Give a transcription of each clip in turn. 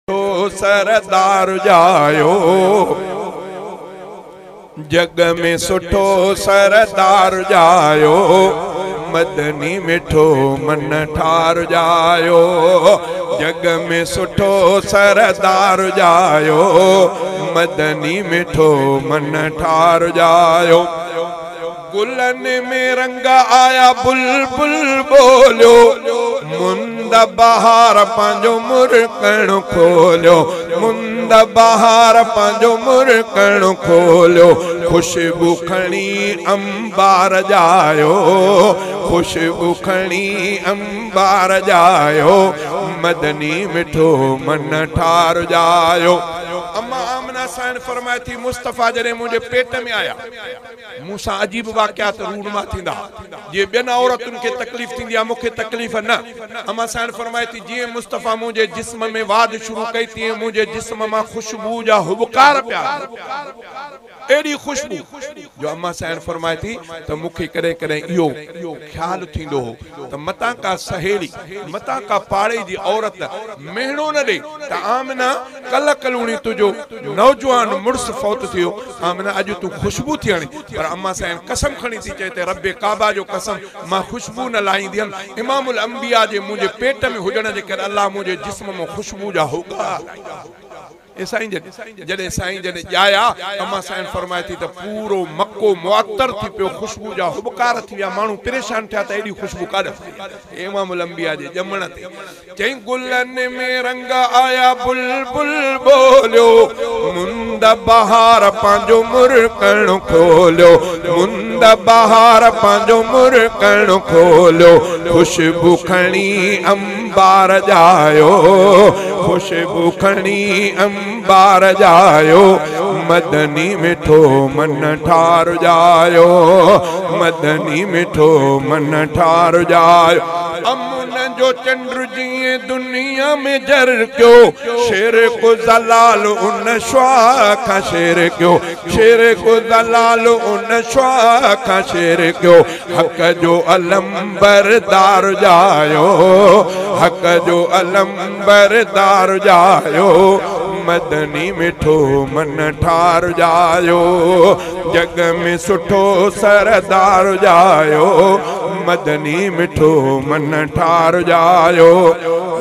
सरदार जायो जग में सुठो सरदार जायो मदनी मिठो मन ठार जायो जग में सुठो सरदार जायो मदनी मिठो मन ठार जायो। गुलन में रंग आया बुलबुल बोलियो मुंद बहार पंहिंजो मुरकण खोलियो मुंद बहार पंहिंजो मुरकण खोलियो खुशबू खणी अंबार जायो खुशबू खणी अंबार जायो मदनी मिठो मन ठार जायो। अम्मा आमना साइन फरमाए थी मुस्तफ़ा जॾहिं मुंहिंजे पेट में आया मूंसां अजीब वाक़िआत रूनमा थींदा जीअं ॿियनि औरतुनि खे तकलीफ़ थींदी आहे मूंखे तकलीफ़ न। अम्मा साइन फरमाए थी जीअं मुस्तफ़ा मुंहिंजे जिस्म में वाद शुरू कई तीअं मुंहिंजे जिस्म मां ख़ुशबू जा हुबकार पिया अहिड़ी ख़ुशबू जो अम्मा साइन फरमाए थी त मूंखे कॾहिं कॾहिं इहो ख़्यालु थींदो हो त मतां का सहेली मतां का पाड़े जी औरत मेहणो न ॾे त आमना कल कलूणी तुंहिंजो नौजवान मुड़ुस फौत थियो आमना अॼु तूं ख़ुशबू थी हणी। पर अम्मा साइन कसम खणी थी चए त रब काबा जो कसम मां ख़ुशबू न लाहींदी हुयमि इमामुल अंबिया जे मुंहिंजे पेट में हुजण जे करे अलाह मुंहिंजे जिस्म मां ख़ुशबू जा हुगा। साईं जॾहिं साईं जॾहिं ॼाया अम्मा साईं फरमाए थी त पूरो मक्को मुअत्तर थी पियो ख़ुशबू जा हुबकार थी विया माण्हू परेशान थिया त एॾी ख़ुशबू काॾे इमामुल अंबिया जे ॼमण ते। चई गुलनि में रंग आया बुलबुल बोलियो मुंद बहार पंहिंजो मुरकण खोलियो मुंद बहार पंहिंजो मुरकण खोलियो ख़ुशबू खणी अंबार जायो ख़ुशबू खणी अंबार जायो मदनी मिठो मन ठार जायो मदनी मिठो मन ठार जायो। अमुन जो चंद्र जीअं दुनिया में जरकियो शेर को ज़लाल उन शुआ खां शेर कयो शेर को ज़लाल उन शुआ खां शेर कयो हक़ जो अलम बरदार जायो हक़ जो अलम बरदार जायो मदनी मिठो मन ठार जायो जग में सुठो सरदार जायो मदनी मिठो मन ठार जायो।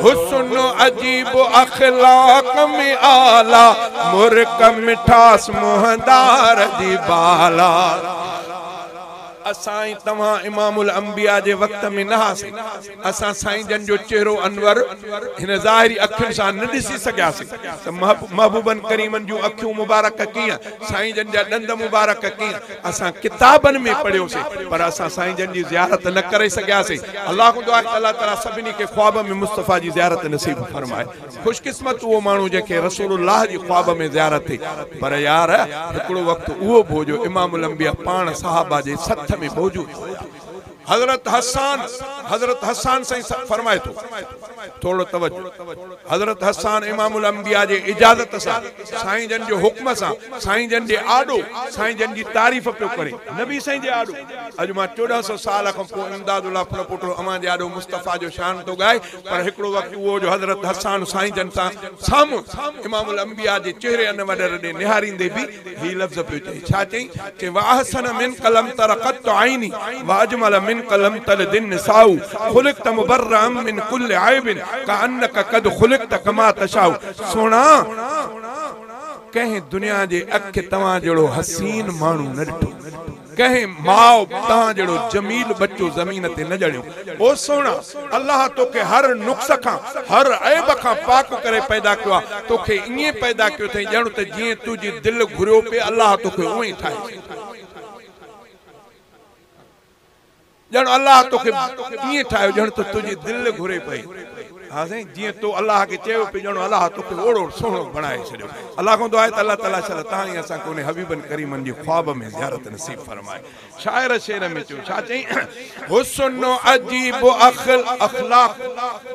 हुस्न अजीब अखलाक में आला मुर्क मिठास मुहदार जी बाला। असां तव्हां इमामुल अंबिया जे वक़्त में न हुआसीं असां साईं जन जो चेहरो अनवर हिन ज़ाहिरी अखियुनि सां न ॾिसी सघियासीं त महबूबनि करीमनि जूं अखियूं मुबारक कीअं साईं जन जा ॾंद मुबारक कीअं असां किताबनि में पढ़ियोसीं पर असां साईं जन जी ज़ियारत न करे सघियासीं। अलाह खां दुआ अलाह ताला सभिनी खे ख़्वाब में मुस्तफ़ा जी ज़ियारत नसीब फरमाए। ख़ुशकिस्मत उहो माण्हू जंहिंखे रसूलुल्लाह जी ख़्वाब में ज़ियारत थी। पर यार हिकिड़ो वक़्तु उहो बि हो जो इमामुल अंबिया पाण सहाबा जे सथ में मौजूद। हज़रत हसान साईं फरमाए थो थोरो तवज्जो हज़रत हसान इमामुल अंबिया जे इजाज़त सां साईं जन जे हुक्म सां साईं जन जे आॾो साईं जन जी तारीफ़ पियो करे नबी साईं जे आॾो। अॼु मां 1400 साल खां पोइ इमदादुल्लाह फुलपोटो अव्हां जे आॾो मुस्तफ़ा जो शान थो ॻाए पर हिकिड़ो वक़्तु उहो जो हज़रत हसान साईं जन सां साम्हूं इमामुल अंबिया जे चेहरे अनवर ॾे निहारींदे बि ही लफ़्ज़ पियो चए। छा चई? चए वाहसन मिन कलम तरक़त आइनी वाअजमल मिन कलम तलदिन निसाउ खुलिक़त मुबर्रअम मिन कुल्li ऐबिन कअन्नक कद खुलिक़त कमा तशाउ। सोना कंहिं दुनिया जे अख तव्हां जहिड़ो हसीन माण्हू न ॾिठो कंहिं माउ तव्हां जहिड़ो जमील बच्चो ज़मीन ते न ॼणियो। ओ सोना अलाह तोखे हर नुक़्स खां हर ऐब खां पाक करे पैदा कयो आहे तोखे ईअं पैदा कयो अथई ॼण त जीअं तुंहिंजी दिलि घुरियो पए अलाह तोखे उअं ई ठाहे ॼण अलाह तोखे ईअं ठाहियो ॼण त तुंहिंजी दिलि घुरे पई। हा साईं जीअं तो अलाह खे चयो पियो ॼण अलाह तोखे ओहिड़ो सुहिणो बणाए छॾियो। अलाह खां दुआ आहे त अलाह ताला शाला तव्हां ई असांखे उन हबीबनि करीमनि जी ख़्वाब में ज़ियारत नसीब फरमाए। शाइर शेर में चयो छा चई? हुस्न अजीब अखलाक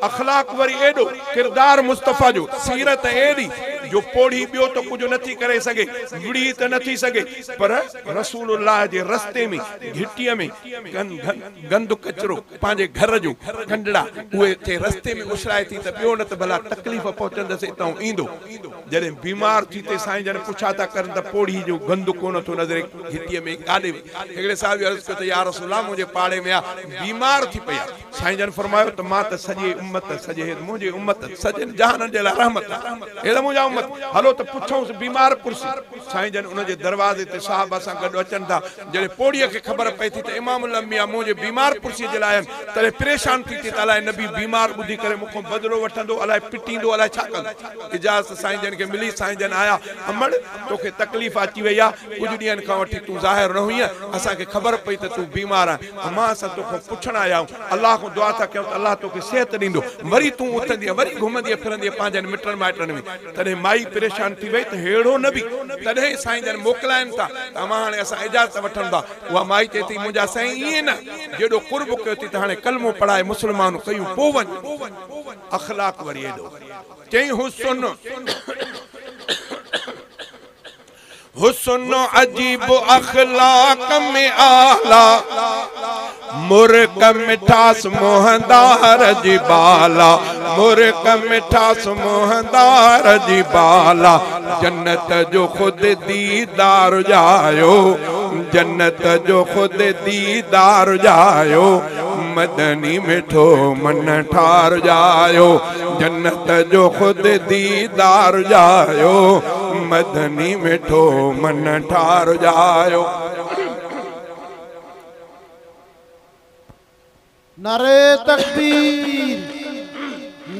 अखलाक वरी एॾो किरदार मुस्तफ़ा जो सीरत एॾी جو پوڙهي ٻيو ته ڪجهه نٿي ڪري سگهي، وڙهي ته نٿي سگهي، پر رسول الله جي رستي ۾ گهٽيء ۾ گند ڪچرو پنهنجي گهر جو ڪنڊڙا اهي اتي رستي ۾ اڇلائي ٿي ته ٻيو نه ته ڀلا تڪليف پهچندس اتان ايندو. جڏهن بيمار ٿي تي سائين جن پڇا ٿا ڪرن ته پوڙهي جو گند ڪونه ٿو نظري گهٽيء ۾ ڪاڏي وئي؟ هڪڙي صحابي عرض ڪيو ته يا رسول الله منهنجي پاڙي ۾ آ بيمار ٿي پئي آ. سائين جن فرمايو ته مان ته سڄي امت سڄي منهنجي امت سڄن جهانن جي لاء رحمت آ. هي ته منهنجا امت هلو ته پڇونس بيمار پرسي. سائين جن ان جي دروازي تي صحابه سان گڏ اچن ٿا. جڏهن پوڙهيء کي خبر پئي ٿي ته امام الانبياء منهنجي بيمار پرسيء جي لاء آيا آهن، تڏهن پريشان ٿي ٿي ته الائي نبي بيمار ٻڌي ڪري مون کان بدلو وٺندو، الائي پٽيندو، الائي ڇا ڪندو. اجازت سائين جن کي ملي، سائين جن آيا، امڙ! توکي تڪليف اچي وئي آهي، ڪجهه ڏينهن کان وٺي تون ظاهر نه هئينء، اسان کي خبر پئي ته تون بيمار آهين، امان اسان توکان پڇڻ آيا آهيون، الله کان دعا ٿا ڪيون ته الله توکي صحت ڏيندو، وري تون اٿندينء، وري گهمندينء ڦرندينء پنهنجن مٽن مائٽن ۾. تڏهن مائي پريشان ٿي وئي ته ههڙو نبي! تڏهن سائين جن موڪلائن ٿا ته اوهان هاڻي اسان اجازت وٺن ٿا. اها مائي چئي ٿي منهنجا سائين ائين نه، جيڏو قرب ڪيو ٿي ته هاڻي ڪلمو پڙهائي مسلمان ڪيون پوء وڃ. اخلاق وري ايڏو. چئين حسن حسن عجيب اخلاق ۾ اعليٰ، مرڪ مٺاس منهندار جي بالا، مرڪ مٺاس منهندار جي بالا، جنت جو خود ديدار ڄايو، جنت جو خود ديدار ڄايو، مدني مٺو من ٺار ڄايو، جنت جو خود ديدار ڄايو، مدني مٺو من ٺار ڄايو. نعري تڪبير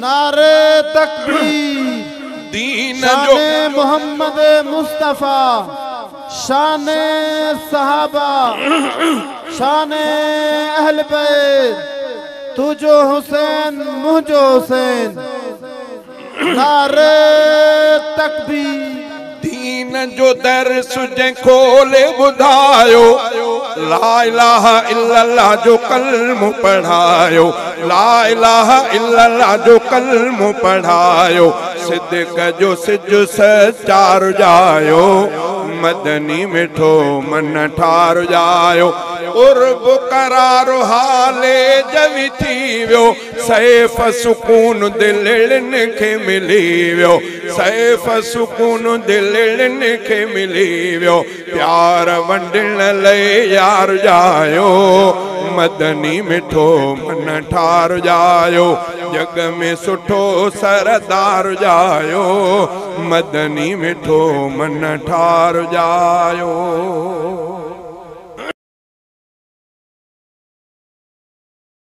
نعري تڪبير دين جو شان محمد مصطفيٰ شان صحابه شان اهل بيت تنهنجو حسين منهنجو حسين نعري تڪبير. دين جو درس جنهن کولي ٻڌايو، لا اله الا الله جو ڪلمو پڙهايو، لا اله الا الله جو ڪلمو پڙهايو، صدق جو سج سچار ڄايو، مدني مٺو من ٺار ڄايو، قرب قرار حالي جوي ٿي ويو، سيف سڪون دلڙين کي ملي ويو، سيف سڪون دلڙين کي ملي ويو، پيار ونڊڻ لئي يار ڄايو، مدني مٺو من ٺار ڄايو، جڳ ۾ سٺو سردار ڄايو، مدني مٺو من ٺار ڄايو.